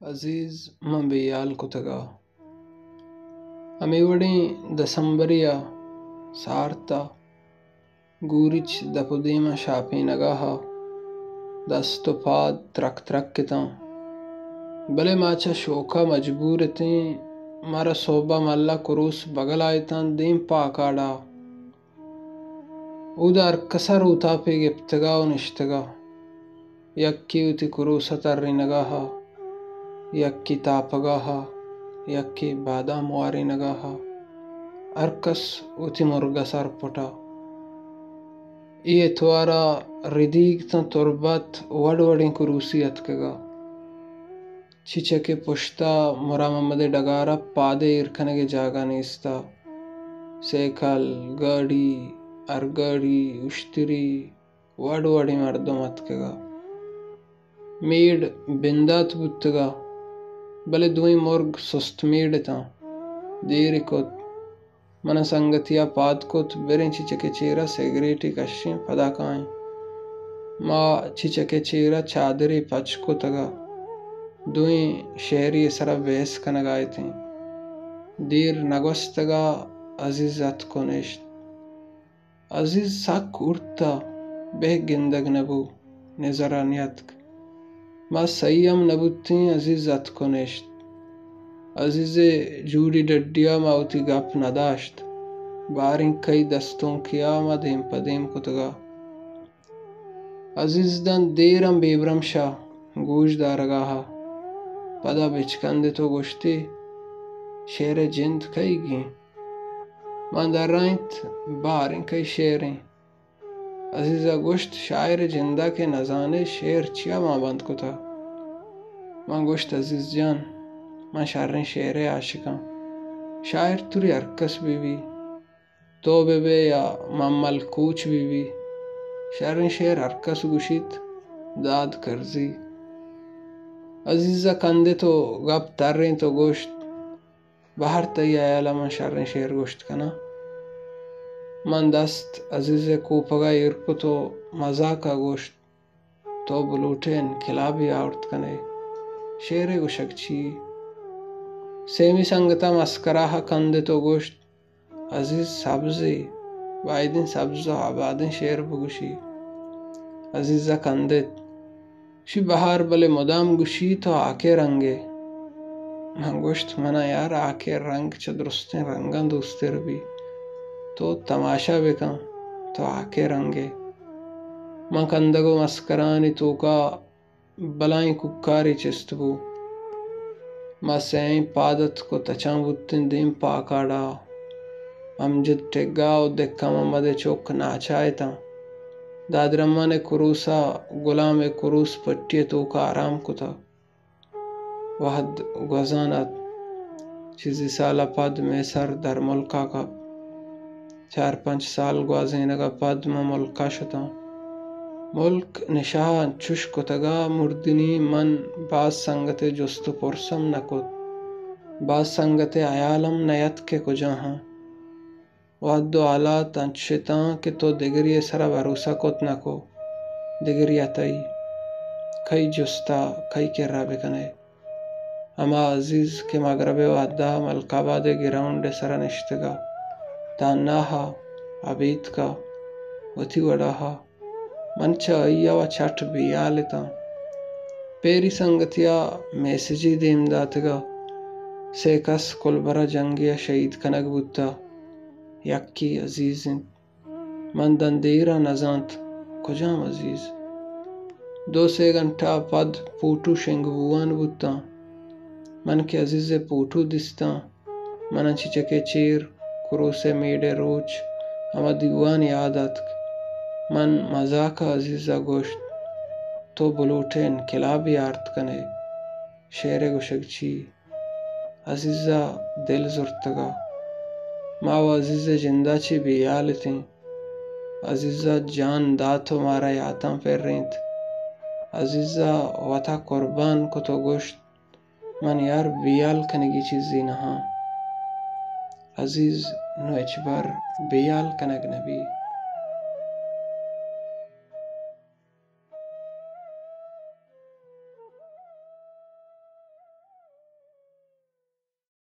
عزیز من بے ہیال کتگ ءَ۔ ہمے وڑیں دسمبرے ءَ سارت ءَ گوریچ دپ ءُ دیم ءَ شاپینگ ءَ دست ءُ پاد ترک ترک اتاں، بلے ما چہ شوک ءَ مجبور اتیں۔ مارا سہب ءَ مھلہ کروس بگل ءَ اتاں دیم پہ آکاڑا۔ اودا ہرکس ءَ روتاپے گپتگ ءَ ءُ نشتگ ءَ۔ یکے وتی کروس ءَ ترینگ ءَ، یکے تاپگ ءَ، یکے بادام وارینگ ءَ، ہرکس وتی مرگ ءَ سرپٹ ءَ۔ اے اتوار ءَ ردیگ تاں تربت وڑ وڑیں کروسے اتکگ ءَ۔ چیچک ءِ پشت ءَ مرام محمد ءِ ڈگار ءَ پاد ءَ ایر کنگ ءِ جاگہ نیست ءَ۔ سیکل، گاڑی، ہر گاڑی، اشتری، وڑ وڑیں مردم اتکگ ءَ۔ میڑ بندات بوتگ ءَ، بلے دوئیں مرگ سست میڑ اتاں۔ دیر کت۔ من ءَ سنگتے ءَ پاد کت، بریں چیچک ءِ چیر ءَ سگریٹے کشیں، پدا کائیں۔ ما چیچک ءِ چیر ءَ چادرے پچ کتگ ءَ دوئیں شعرے ءِ سر ءَ بحث کنگ ءَ اتیں۔ دیر نہ گوستگ ءَ عزیز اتک ءُ نشت۔ عزیز سک ارت ءَ، بہ گندگ نہ بو، نظر ءَ نیاتک۔ ما سہی ہم نہ بوتیں، عزیز اتک ءُ نشت۔ عزیز ءِ جوڑی ڈڈی ءَ ما وتی گپ نہ داشت۔ باریں کئی دستونکے ءَ ما دیم پہ دیم کتگ ءَ۔ عزیز داں دیر ہم بے برمش ءَ گوش دارگ ءَ ءَ۔ پدا بچکندت ءُ گوشتی، شعر ءِ جند کئیگ ایں؟ من درائینت، باریں کئی شعر ایں۔ عزیز ءَ گوشت، شاعر ءِ جند ءَ کہ نزانے، شعر چیا مان بند کتہ؟ من گوشت، عزیز جان، من شریں شعر ءِ عاشق آں۔ شاعر توری ہرکس بہ بی، تو بہ بئے یا من ملکوچ بہ بی، شریں شعر ہرکس گوشیت، داد کرزی۔ عزیز ءَ کندت ءُ گپ ترینت ءُ گوشت، بہر، تئی ہیال ءَ من شریں شعر گوشت کناں؟ من دست عزیز ءِ کوپگ ءَ ایر کت ءُ مزاک ءَ گوشت، تو بلوٹ ءِ انقلابے آورت کن ئے، شعر ءِ گوشگ چی؟ سیمی سنگت ءَ مسکرا ءَ کندت ءُ گوشت، عزیز سبزے، بائدیں سبز ءُ آبادیں شعر بگوشی۔ عزیز ءَ کندت، شی بہار بلے مدام گوشی تو ہاکے رنگ ئے۔ من گوشت، منا یار ہاکے رنگ چہ درستیں رنگاں دوستر بی۔ تو تماشا بکن، تو ہاکے رنگ ئے۔ من کندگ ءُ مسکرانی توکا بلائیں کوکارے چست بو۔ ما سئیں پاد اتک ءُ تچان بوتیں دیم پہ آکاڑا۔ امجد ٹگا ءُ دکا محمد ءِ چک ناچا اتاں۔ دادرمان ءِ کروس ءَ گلام ءِ کروس پٹی ءِ توکا آرام کتہ۔ وہد گوزان ات۔ چیزے سال ءَ پد مئے سر در ملک ءَ کپت۔ چار پنچ سال گوازینگ ءَ پد من ملک ءَ شتاں۔ ملک نشہ ءَ انچوش کتگ ءَ مردنی، من باز سنگت ءِ جست ءُ پرس ہم نہ کت۔ باز سنگت ءِ ہیال ہم نیاتک کہ کجا آں۔ وہد ءُ حالات انچش اتاں کہ تو دگرے ءِ سرا بھروسہ کت نہ کو۔ دگرے ءَ تئی کئی جست ءَ کئی کرا بکن ئے۔ ہما عزیز کہ مگرب ءِ وہد ءَ ملک آباد ءِ گراؤنڈ ءِ سرا نشتگ ءَ، تہنا ءَ، ابیتک ءَ، وتی وڑا ءَ، من چہ آئی ءَ وَ چٹ بے ہیال اتاں۔ پیری سنگتے ءَ میسجے دیم داتگ ءَ، سے کس کلبر ءَ جنگے ءَ شہید کنگ بوتہ، یکے عزیز انت۔ من داں دیر ءَ نزانت کجام عزیز۔ دو سے گھنٹہ ءَ پد پوٹو شنگ بوان بوتاں۔ من کہ عزیز ءِ پوٹو دیستاں، من ءَ چیچک ءِ چیر کروس ءِ میڑ ءِ روچ ہما دیوان یاد آتک۔ من مزاک ءَ عزیز ءَ گوشت، تو بلوٹ ءِ انقلابے آرت کن ئے، شعر ءِ گوشگ چی؟ عزیز ءَ دل زرتگ ءَ۔ ما وَ عزیز ءِ جند ءَ چہ بے ہیال اتیں۔ عزیز ءَ جان دات ءُ مارا یاتاں پرینت۔ عزیز ءَ وت ءَ قربان کت ءُ گوشت، من یار بے ہیال کنگی چیزے نہ آں۔ عزیز نوں ہچبر بے ہیال کنگ نہ بی۔